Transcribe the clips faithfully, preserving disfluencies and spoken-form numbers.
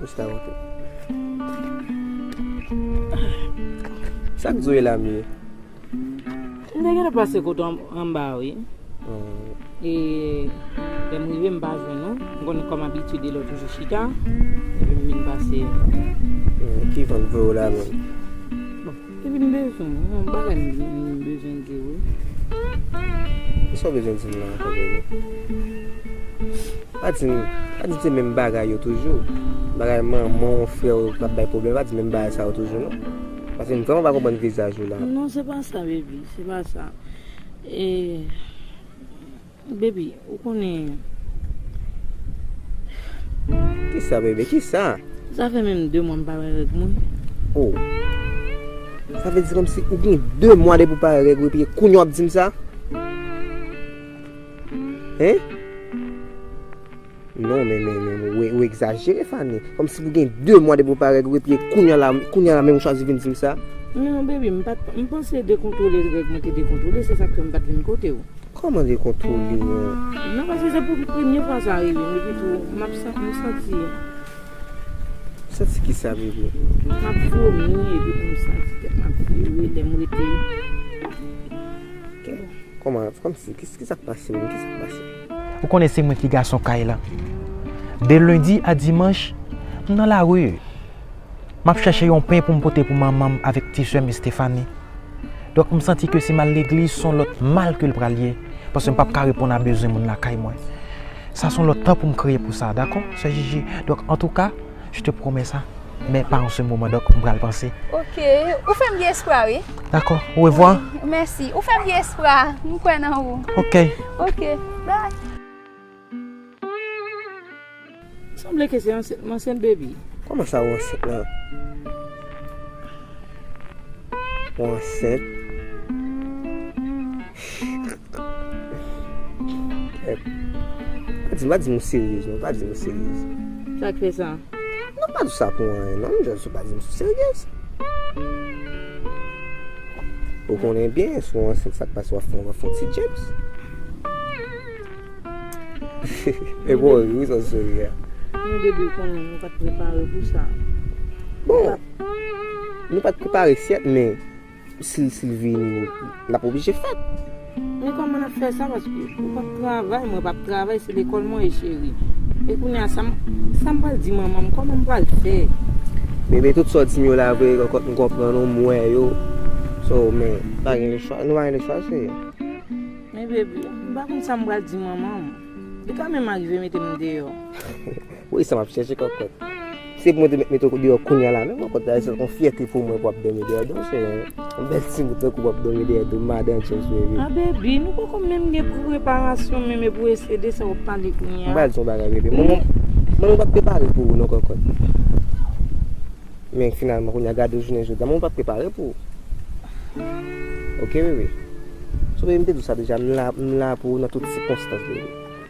Mista Wote. Sa k di w ye la, m ye? M te gentan pase kote w anba, wi. Hmm. E lè m rive, m pa jwenn ou. M konn kòm abitid, lè w toujou chita. Epi m vin pase. Hmm, ki van k voye w la menm? Bon, epi m bezwen w, yon bagay m, m bezwen di w, wi. Kisa w bezwen di m la ankò, bebe? Pa di m, pa di m se menm bagay yo toujou. Bagay manman w, frè w k ap bay pwoblèm, pa di m menm bagay sa yo toujou, non. Paske m vrèman pa konprann vizaj ou la. Non, se pa sa, baby, se pa sa. E, baby, ou konnen. Kisa, bebe, kisa? Sa fè menm de mwa m pa wè règ mwen. Oh. Sa vle di kòmsi ou gen de mwa depi w pa wè règ ou, epi kounye a w ap di m sa? Hein? Non, men, men, men, men, ou, ou egzajere, Fanny. Kòmsi pou gen de mwa depi w pa wè règ ou, epi kounye a la, kounye a la menm ou chwazi vin di m sa? Non, baby, m pa t, m panse dekontwole règ mwen te dekontwole, se sa k fè m pa t vin kote w. Kòman dekontwole, non? Non, paske se pou premye fwa sa rive m, epi tou, m ap san-, m santi. Santi kisa, bebe? M ap vomi, epi tou m santi tèt m ap vire, lè m rete. Kòman, kòmsi, ki, ki sa k pase menm? Ki sa k pase? Ou konnen se mwen ki gason kay la. De lendi a dimanch, m nan lari. M ap chèche yon pen pou m pote pou manman m avèk ti sè m Estefani. Donk, m santi ke si m al legliz, se yon lòt mal ke l pral ye. Paske m p ap ka reponn a bezwen moun lakay mwen. Sa se yon lòt tan pou m kreye pou sa, dakò, sè Jiji? Donk, antouka, je te promets ça. Men pa an se moman, donk, m pral panse. Ok, ou fè m gen espwa, wi. Dakò, orevwa. Wi, mèsi. Ou fè m gen espwa. M kwè nan ou. Ok. Ok, bye. Sanble ke se ansent, m ansent, baby. Kòman sa ou ansent la? Ou ansent? Kèt. Pa di, pa di m ou seryez, non. Pa di m ou seryez. Sa k fè sa? Non, pa di sa pou anyen, non. M jis pa di m si w seryez. Ou konnen byen, si w ansent, sa k pase, w ap fè, w ap fè yon ti James. E bon, wi, sa w souri a. Men, baby, ou konnen, nou pa t prepare pou sa. Bon, nou pa t prepare, sèt, men si, si l vini, l ap oblije fèt. Men kòman n ap fè sa? Paske ou p ap travay, mwen p ap travay, se lekòl mwen ye, cheri. E kounye a, sa m, sa m pral di manman m, kòman m pral fè? Bebe, tout sa w di m yo la vre, kòkòt, m konprann ou, m wè yo. So, men, pa gen lechwa, nou pa gen lechwa, cheri. Men, bebe, m pa konn sa m pral di manman m. Li ka menm arive mete m deyò. Wi, sa m ap chèche, kòkòt. Se pou mwen te met, mete w deyò kounye a la menm, kòkòt, se yon fyète pou mwen pou w ap dòmi deyò do, se yon bèl timoun tankou w ap dòmi deyò do madan James, bebe. A, baby, nou poko menm gen preparasyon menm, e pou esede sa w ap pale kounye a. M pral di yon bagay, bebe. Mwen, mwen, mwen, mwen pa t prepare pou ou non, kòkòt. Men finalman, kounye a, gade jounen jodi a, mwen pa t prepare pou ou. Ok, bebe? So, bebe, m te di w sa deja, m la, m la pou ou nan tout sikonstans, bebe.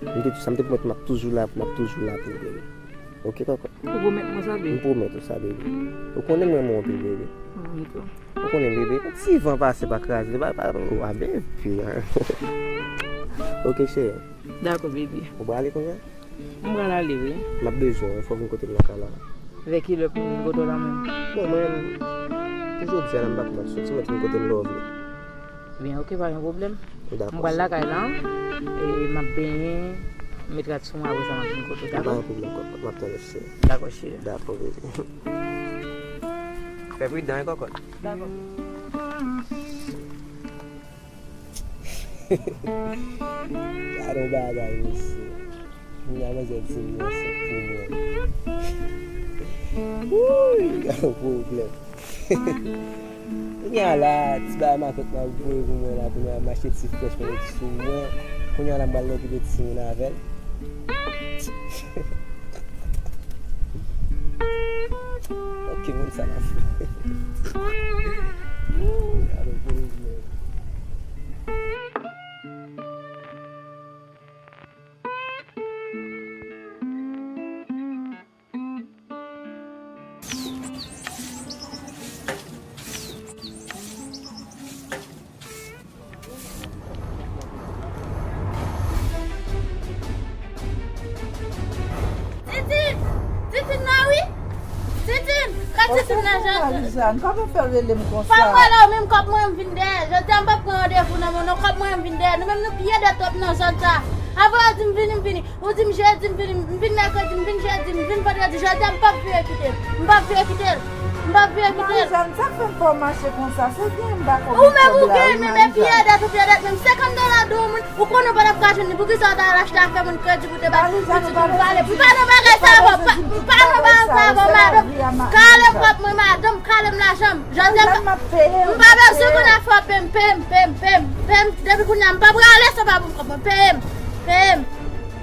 M te di w sa, m te pwomèt m ap toujou la pou, m ap toujou la pou ou, bebe. Ok, kòkòt? Ou pwomèt mwen sa, bebe? M pwomèt ou sa, bebe. Ou konnen m renmen w anpil, bebe. Mwen menm tou. Ou konnen, bebe, yon ti van pase pa kraze, pa, pa, oh, a, bebe. Ok, cheri. Dakò, bebe. Ou prale kounye a? M pral ale, wi. M ap bezwen w, fò w vin kote m nan kay la. Vè kilè pou m vin kote w la menm? Bon, mwen, pou jodi a la, m pa konn ap soti, mwen te vin kote m love. Byen, ok, pa gen pwoblèm. Dakò. M pral lakay la, e m ap benyen, m met rad sou mwen, apre sa, m ap vin kote w, dakò? Pa gen pwoblèm, kòkòt, m ap tann ou, cheri. Dakò, cheri. Dakò, bebe. Fè pridan, wi, kòkòt. Dakò. Gade yon bagay, mesye. Kounye a manzè di m li ansent pou mwen. Wouy, gade yon pwoblèm. Kounye a la, ti bagay makòt m ap voye pou mwen la, kounye a m achte ti frèch mwen met sou mwen. Kounye a la m pral okipe timoun avè l. Ok, moun sa la fou. Wouy, gade yon pwoblèm. Titi! Titi, Marijàn, kòman fè rele m konsa? Pa m rele w menm, kòb mwen m vin dèyè. Jodi a m p ap pran randevou nan men w non, kòb mwen m vin dèyè. Nou menm nou pye dèt twòp nan zòn sa. Avan yo di m vini, m vini. Ou di m jedi, m vin, m vin mèkredi, m vin jedi, m vin vandredi, jodi a m p ap vire kite l. M p ap vire kite l. M p ap vire kite l. Marijàn, sa k fè m fè w mache konsa? Se vyen m ba kòb. Ou menm ou gen menm e pye dèt, ou pye dèt menm. Senkant dola de yon moun, ou konnen w pa t ap ka jwenn li. Poukisa w ta al achte afè moun kredi pou te ba? Marijàn, ou pa bezwen di m konsa. M pa nan bagay sa avè w, m pa nan bagay sa avè w, madanm. Kale kòb mwen, madanm, kale m lajan m. Jodi a m pa bezwen konn afè w peye m, peye m, peye m, peye m, peye m. Depi kounye a m pa prale san w pa ban m kòb mwen, peye m, peye m.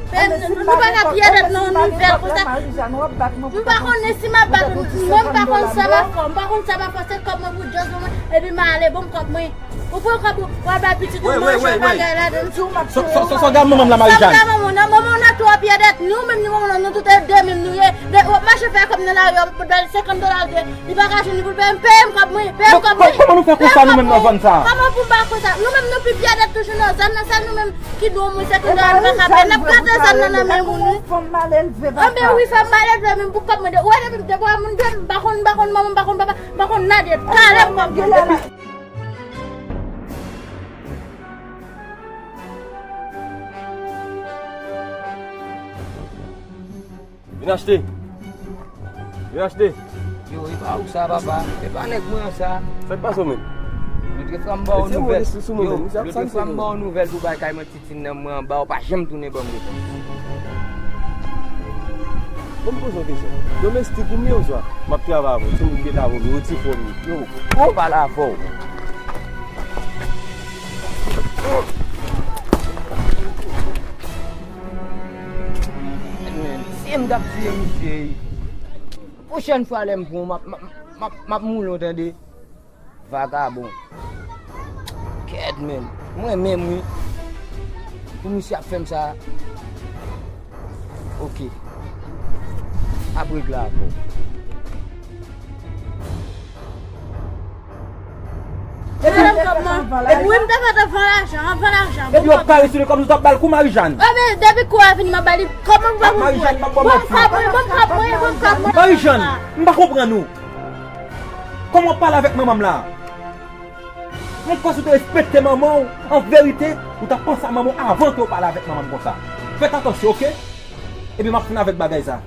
Peye m, nou pa ka pye dèt nan yon nouvèl konsa. M pa konnen si m ap bat ou, mwen m pa konn sa m ap fè, m pa konn sa m ap fè, se kòb mwen pou just ban mwen, epi m ale, ban m kòb mwen. Ou pran kòb ou, w al bay pitit ou manje, bagay ladan l. Sa w gade manman m la, Marijàn? Sa w gade manman w nan, manman w nan twò pye dèt. Nou menm ni manman w nan, nou tout e de menm nou ye. W ap mache fè kòb nan lari a, w ap bay l senkant dola l dwe. Li pa ka jwenn li pou l peye m, peye m kòb mwen, peye m kòb mwen. Kòman nou fè konsa nou menm nan zòn sa? Kòman pou m pa konsa? Nou menm nou pi pye dèt toujou nan zòn nan, sèl nou menm ki dwe yon moun senkant dola nou pa ka peye. N ap gate zòn nan nan men moun wi. Anben wi, fè m malelve menm pou kòb mwen. Ou wè depi m te pran moun dwe, m pa konn, m pa konn manman, m pa konn papa, m pa konn nade. Kale m kòb mwen. Vin achte. Vin achte. Yo, e pa ou sa, papa. E pa nèg mwen an sa. Sa k pase w menm? Yo te fè m ba w nouvèl. Yo, yo te fè m ba w nouvèl pou bay kay mwen, titin nan mwen anba, ou pa janm tounen ban m repons. Bon, m poze yon kesyon. Domestik ou m ye oswa? M ap travay avè w. Se ou m gentan vomi, ou ti fò m ye. Yo, ou pale avè w. Men, si m t ap tiye misye, wi. Pwochèn fwa lè m pran w, m ap, m ap, m ap, m ap moule w, tande. Vagabon. Kèt, men. Mwen menm, wi. Pou misye ap fè m sa. Oke. Ap regle avè w. Epi, epi wi, m ta fè anvan lajan, anvan lajan. Epi w ap kare sou li kòmsi w t ap ba l kou Marijàn. Anben, depi kou a vini, m ap ba li kòb mwen pou mwen. Marijàn, m ap ba w manti. Bon, kòb mwen, bon, kòb mwen, bon, kòb mwen. Marijàn, m pa konprann ou. Kòman w ap pale avèk manman m la? Mwen kwè si w te respekte manman w, an verite, ou t ap panse a manman w avan ke w pale avèk manman m konsa. Fèt atansyon, oke? Epi m ap fin avèk bagay sa.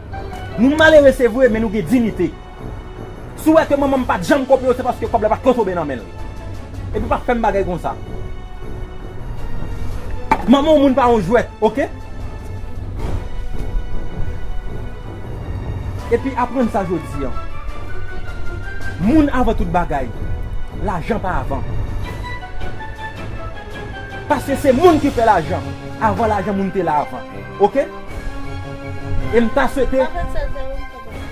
Nou malere, se vre, men nou gen diyite. Si w wè ke manman m pa t janm kope w, se paske kòb la pa t ko tonbe nan men l. Epi pa fè m bagay konsa. Manman yon moun pa yon jwèt, oke? Epi aprann sa jodi a. Moun avan tout bagay. Lajan pa avan. Paske se moun ki fè lajan. Avan lajan, moun te la avan. Oke? E m ta swete,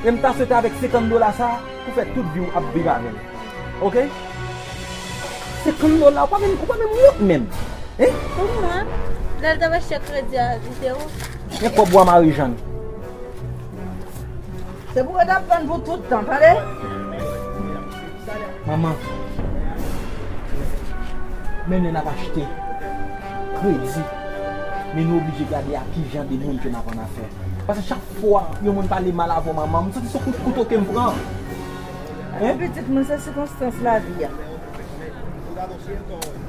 e m ta swete avèk senkant dola sa, pou fè tout vi w ap viv avè l. Oke? Senkant dola, ou pa menm, ou pa menm wont menm. Hein? Pou mwen, lè l t ap achte kredi a, li te wont. Men kòb ou a Marijàn. Se pou yo t ap vann pou tout tan, tande? Manman, men lè n ap achte kredi, men nou oblije gade a ki jan de moun ke n ap annafè. Paske chak fwa yon moun pale mal avè w, manman, m santi se kout kouto ke m pran. Hein? Pitit mwen, se sikonstans lavi a.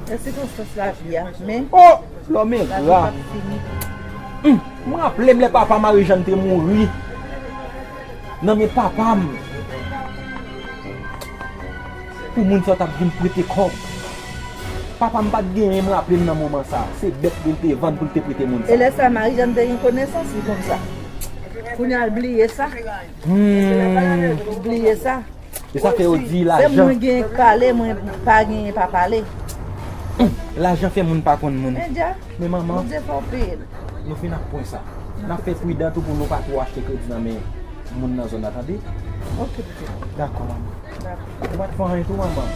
Se sikonstans lavi a, men. Oh! Lòm engra. Lavi p ap fini. Hum, m raple m lè papa Marijàn te mouri nan men papa m. Pou moun sa t ap vin prete kòb. Papa m pa t genyen, m raple m nan moman sa. Se bèt li te vann pou l te prete moun sa. E lè sa, Marijàn te gen konesans li konsa. Kounye a l bliye sa. Hmm. Bliye sa. E sa fè yo di lajan. Se mwen gen k pale, mwen pa genyen pa pale. Hum, lajan fè moun pa konn moun. Men manman, Bondye fè w peye l. Nou fin ak pwen sa. N ap fè pridan tou pou nou pa twò achte kredi nan men moun nan zòn nan, tande? Ok, pitit. Dakò, manman. Dakò. Ou pa t fè anyen tou, manman?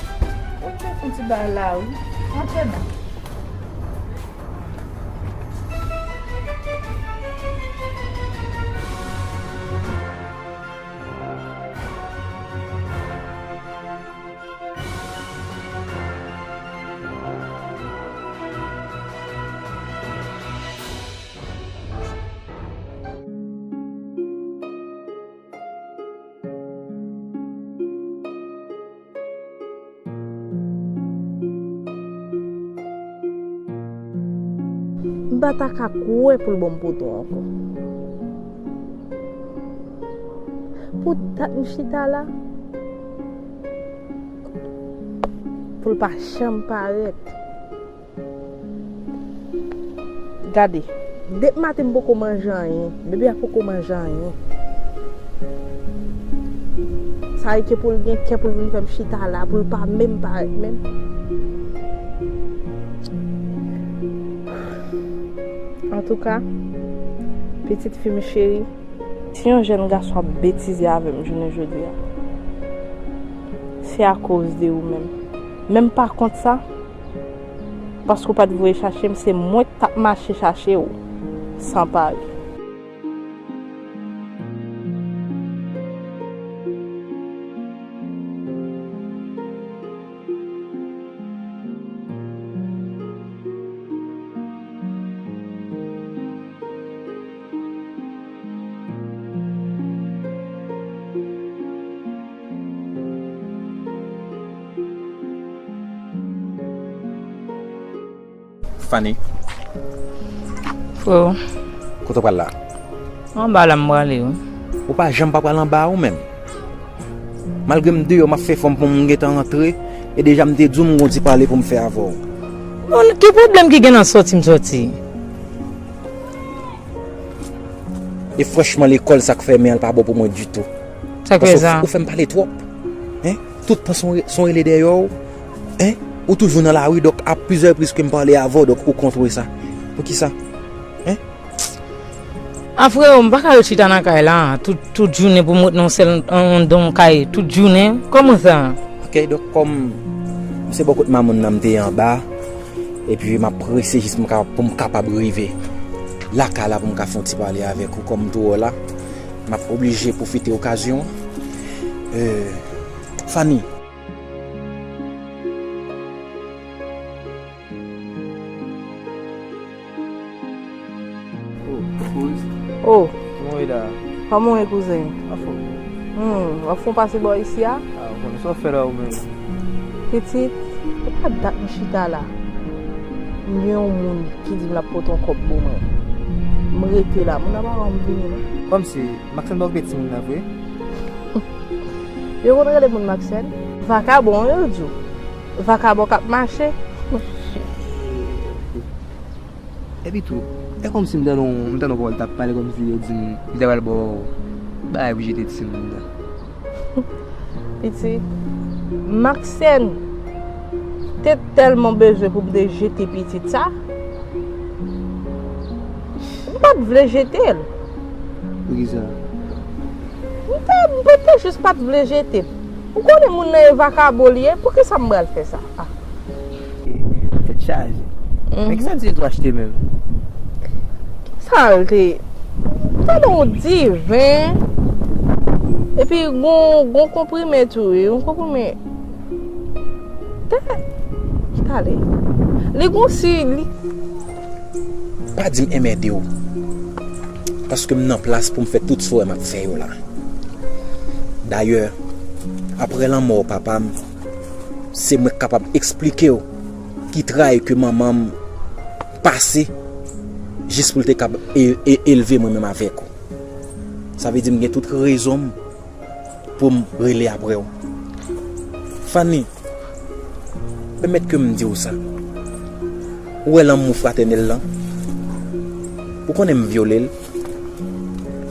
Ok, fè yon ti bagay la, wi. Antre non. M pa ta ka kwè pou l ban m poto ankò. Pou dat m chita la, pou l pa janm parèt. Gade, depi maten m poko manje anyen, bebe a poko manje anyen. Sa e ke pou l gen kè pou l vin fè m chita la, pou l pa menm parèt menm. Antouka, pitit fi m cheri, si yon jèn gason ap betize avè m jounen jodi a, se akoz de ou menm. Men m pa kont sa, paske w pa t voye chache m, se mwen k t ap mache chache w san pare. Fanny. Freo. Kote w pral la? Anba la m prale wi. Ou pa janm pa pral anba ou menm. Malgre m deyò m ap fè fòm pou m gentan rantre, e deja m te di w m gon ti pale pou m fè avè w. Bon, ki pwoblèm ki gen nan sòti m sòti? E franchman, lekòl sa k fèmen an, l pa bon pou mwen ditou. Sa k fè sa? Paske ou, ou fè m pale twòp. Hein? Tout tan se yon re-, se yon rele dèyè w. Hein? Ou toujou nan lari, donk a plizyè repriz ke m pale avè w, donk ou kontwole sa. Poukisa? Hein? A freo, m pa ka ret chita nan kay la, tout, tout jounen pou m ret nan yon sèl, anndan yon kay, tout jounen. Kòman sa? Ok, donk kòm se bò kot mamoun nan m te ye anba, epi m ap prese jis m ka, pou m kapab rive lakay la pou m ka fè yon ti pale avèk ou, kòm m tou wè w la, m ap oblije pwofite okazyon an. Euh, Fanny. Oh, kouz. Oh. Kòman w ye la? Kòman w ye, kouzen? Anfòm. Hmm, w ap fè yon pase bò isi a? Ah, ou konnen sa w fè la ou menm. Pitit, e pa dat m chita la. M gen yon moun ki di m l ap pote yon kòb pou mwen. M rete la, moun nan pa wè m vini non. Kòmsi, Maxène pa okipe timoun nan vre? Yo konn rele moun Maxène? Vakabon, yo di w. Vakabon k ap mache. Epi tou, e kòmsi m tande yon, m tande yon pawòl t ap pale kòmsi yo di m li ta pral ba w bagay pou jete timoun nan. Pitit, Maxène te tèlman bezwen pou m te jete pitit sa, m pa t vle jete l. Poukisa? M te, m te jis pa t vle jete l. Ou konnen moun nan e vakabon li ye, poukisa m pral fè sa? Ah. Tèt chaje. Mhm. Men kisa l te tou achte menm? Kisa l te? Tande yon diven. Epi gon, gon konprime tou, wi. Yon konprime. Tè. Ki tale? Li gon si, li. Pa di m enmède w. Paske m nan plas pou m fè tout sa w wè m ap fè yo la. Dayè, aprè lanmò papa m, se mwen k kapab eksplike w ki trayi ke manman m pase jis pou l te kab e, e, elve mwen menm avèk ou. Sa vle di m gen tout rezon m pou m rele aprè w. Fanny, pèmèt ke m di w sa. Ou wè lanmou fratènèl lan? Ou konnen m vyole l?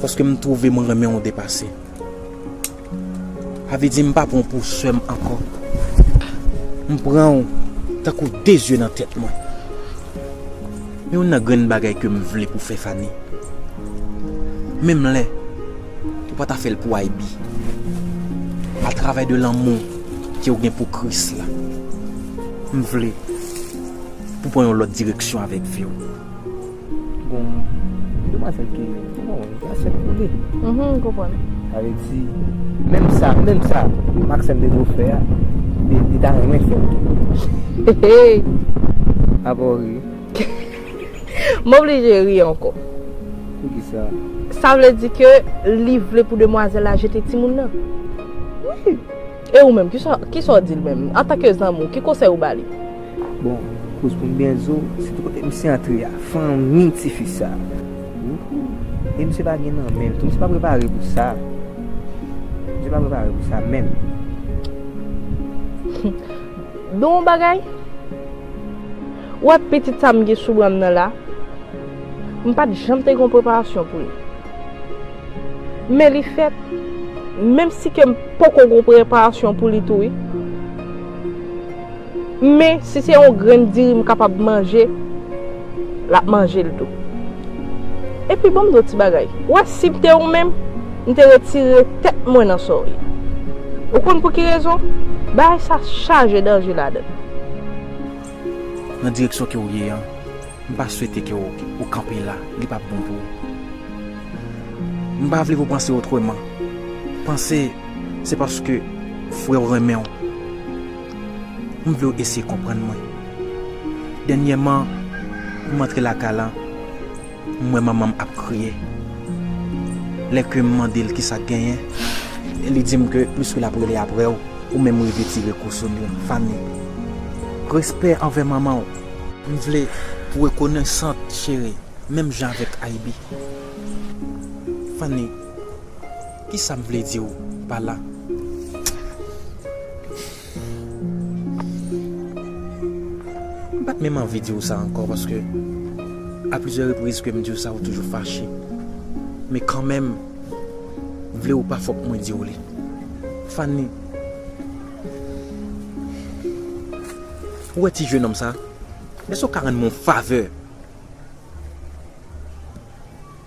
Paske m twouve m renmen w depase. Sa vle di m pa pran w pou sè m ankò. M pran w tankou de zye nan tèt mwen. Men youn nan grenn bagay ke m vle pou w fè, Fanny, menm lè ou pa ta fè l pou I B, atravè de lanmou ke w gen pou Kris la, m vle pou w pran yon lòt direksyon avèk vi w. Gon demwazèl ki, bon, ki asèk koule. Mhm, m konprann. Sa vle di, menm sa, menm sa Maxène te dwe fè a, li, li ta renmen fè l tou. Hey, hey. Apa w ri? M oblije ri ankò. Poukisa? Sa vle di ke li vle pou demwazèl la jete timoun nan. Wi. E ou menm, kisa, kisa w di l menm? Antanke zanmi w, ki konsèy ou ba li? Bon, Kouz pou m byen di w, sitou kote misye antre a, fanmi tifi sa. Wouhou. E misye pa gen nan men l tou, misye pa prepare pou sa. Misye pa prepare pou sa menm. Bon bagay. Ou wè pitit sa m gen sou bra m nan la, m pa t janm te gen yon preparasyon pou li. Men li fèt, menm si ke m poko gen yon preparasyon pou li tou, wi. Men si se yon grenn diri m kapab manje, l ap manje l tou. Epi, ban m di w ti bagay. Ou wè, si m te ou menm, m te retire tèt mwen nan sa w ye. Ou konn pou ki rezon? Bagay sa chaje danje ladan l. Nan direksyon ke w ye an, m pa swete ke w, ou kanpe la, li p ap bon pou ou. M pa vle pou w panse otreman. Panse se paske frè w renmen w. M vle w eseye konprann mwen. Dènyèman, m antre lakay la, m wè manman m ap kriye. Lè ke m mande l kisa k genyen, li di m ke plis ke l ap rele apre w, ou menm rive tire kou sou li. Fanny, respè anvè manman w. M vle pou w rekonesant, cheri, menm jan avèk Aibi. Fanny, kisa m vle di w pa la? M pa t menm anvi di w sa ankò, paske a plizyè repriz ke m di w sa, ou toujou fache. Men kanmenm, vle ou pa, fòk mwen di w li. Fanny, ou wè ti jenòm sa? Èske w ka rann mwen yon favè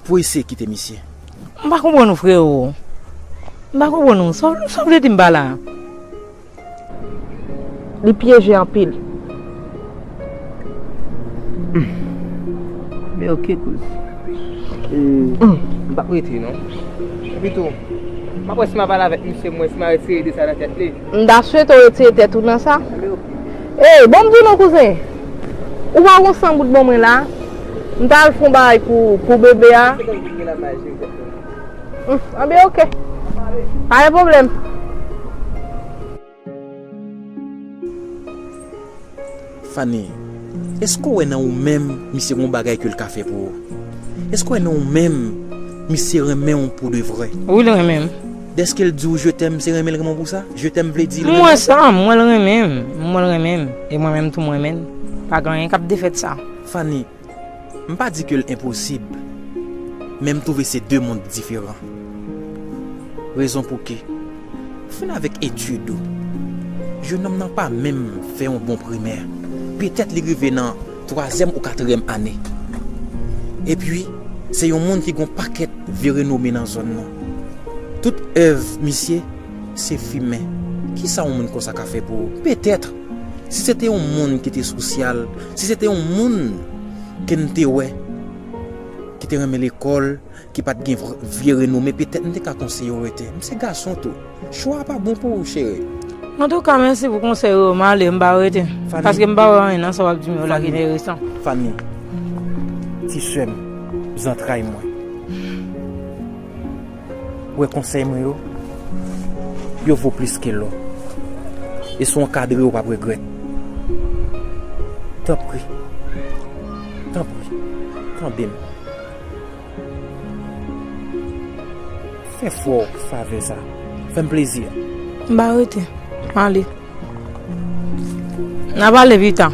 pou eseye kite misye? M pa konprann ou, freo. M pa konprann ou. Sa w, sa w vle di m pa la? Li pyeje anpil. Men oke, kouz. E, m p ap rete, non. Epi tou, m ap wè si m a pale avèk misye, mwen, si m a retire de sa nan tèt li. M ta swete w retire tèt ou nan sa. Ey, bon, m di w non, kouzen. Ou pa gon san goud ban mwen la? M ta al fè yon bagay pou, pou bebe a. Hmm, anben, oke. Pa gen pwoblèm. Fanny, èske w wè nan ou menm misye gon bagay ke l ka fè pou ou? Èske w wè nan ou menm misye renmen w pou de vrè? Wi, l renmen m. Dèske l di w je t'aime, se renmen l renmen w pou sa? Je t'aime vle di l renmen w? M wè sa, m wè l renmen m. M wè l renmen m. E mwen menm tou, m renmen l. Pa gen anyen k ap defèt sa. Fanny, m pa di ke l enposib, men m twouve se de mond diferan. Rezon pou ki, fin avèk etid ou. Jennonm nan pa menm fè yon bon primè. Petèt li rive nan twazyèm ou katriyèm ane. Epi, se yon moun ki gon pakèt vye renome nan zòn nan. Tout èv misye, se fimen. Kisa yon moun konsa ka fè pou ou? Petèt, si se te yon moun ki te sosyal, si se te yon moun ke n te wè, ki te renmen lekòl, ki pa t gen vr-, vye renome, petèt m te ka konseye w rete. M se gason tou. Chwa a pa bon pou ou, cheri. Antouka, mèsi pou konsèy ou yo, m ale, m pa rete. Fanny. Paske m pa wè anyen nan sa w ap di m yo la ki enteresan. Fanny, ti sè m, zantray mwen. Ou wè konsèy mwen yo? Yo vo plis ke lò. E si w ankadre, ou p ap regrèt. Tanpri. Tanpri. Tande m. Fè frè w favè sa. Fè m plezi. M pa rete. M ale. N a pale pita.